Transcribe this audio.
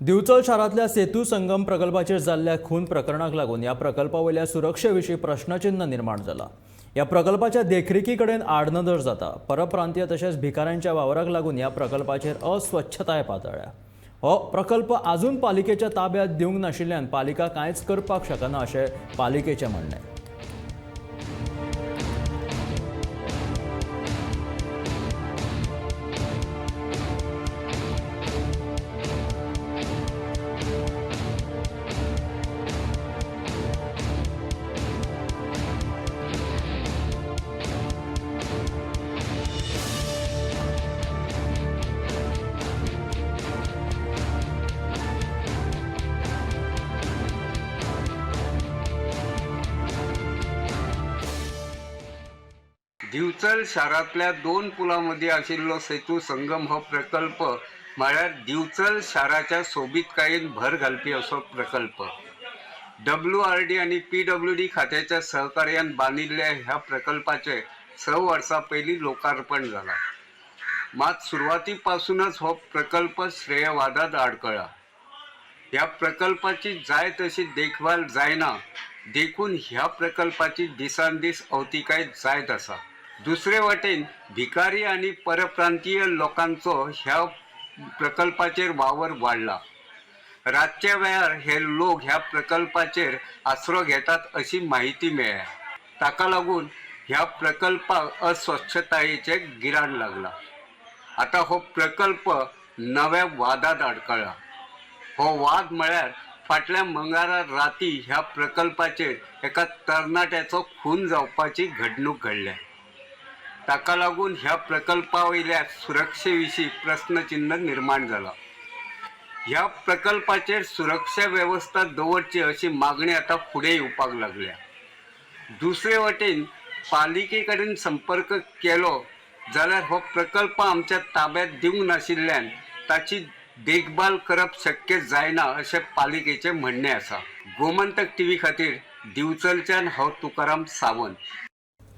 दिवचल शारांतल्या सेतू संगम प्रकल्पाचेर जाल्ल्या खून प्रकरणाक लागून ह्या प्रकल्पा वयल्या सुरक्षे विशीं प्रश्नचिन्न निर्माण जाला. ह्या प्रकल्पाच्या देखरेखी कडेन आडनदर जाता. परप्रांतीय तशेंच भिकाऱ्यांच्या वावराक लागून ह्या प्रकल्पाचेर अस्वच्छताय पातळ्ळ्या. हो प्रकल्प अजून पालिकेच्या ताब्यात दिवंक नाशिल्ल्यान पालिका कांयच करपाक शकना अशें पालिकेचें म्हणणें. दिवचल शारांतल्या दोन पुलां मदीं आशिल्लो सेतू संगम हो प्रकल्प म्हळ्यार दिवचल शाराच्या सोबीतकायेन भर घालपी असो प्रकल्प. WRD आनी PWD खात्याच्या सहकार्यान बांदिल्ल्या ह्या प्रकल्पाचें 6 वर्सां पयलीं लोकार्पण जालां. मात सुरवाती पासूनच हो प्रकल्प श्रेयवादांत आडकळा. ह्या प्रकल्पाची जाय तशी देखभाल जायना देखून ह्या प्रकल्पाची दिसान दीस अवतिकाय जायत आसा. दुसरे वाटेन भिकारी आनी परप्रांतीय लोकांचो ह्या प्रकल्पाचेर वावर वाडला. रातच्या वेळार हे लोक ह्या प्रकल्पाचेर आसरो घेतात अशी म्हायती मेळ्ळ्या. ताका लागून ह्या प्रकल्पाक अस्वच्छतायेचें गिराण लागलां. आतां हो प्रकल्प नव्या वादांत आडकळ्ळा. हो वाद म्हळ्यार फाटल्या मंगळारा राती ह्या प्रकल्पाचेर एका तरणाट्याचो खून जावपाची घडणूक घडल्या. ताका लागून ह्या प्रकल्पा वयल्या सुरक्षे विशीं प्रस्नचिन्न निर्माण जाला. ह्या प्रकल्पाचेर सुरक्षा वेवस्था दवरची अशी मागणी आतां फुडें येवपाक लागल्या. दुसरे वटेन पालिके कडेन संपर्क केलो जाल्यार हो प्रकल्प आमच्या ताब्यात दिवंक नाशिल्ल्यान ताची देखभाल करप शक्य जायना अशें पालिकेचें म्हणणें आसा. गोमंतक टीव्ही खातीर दिवचलच्यान हांव तुकाराम सावंत.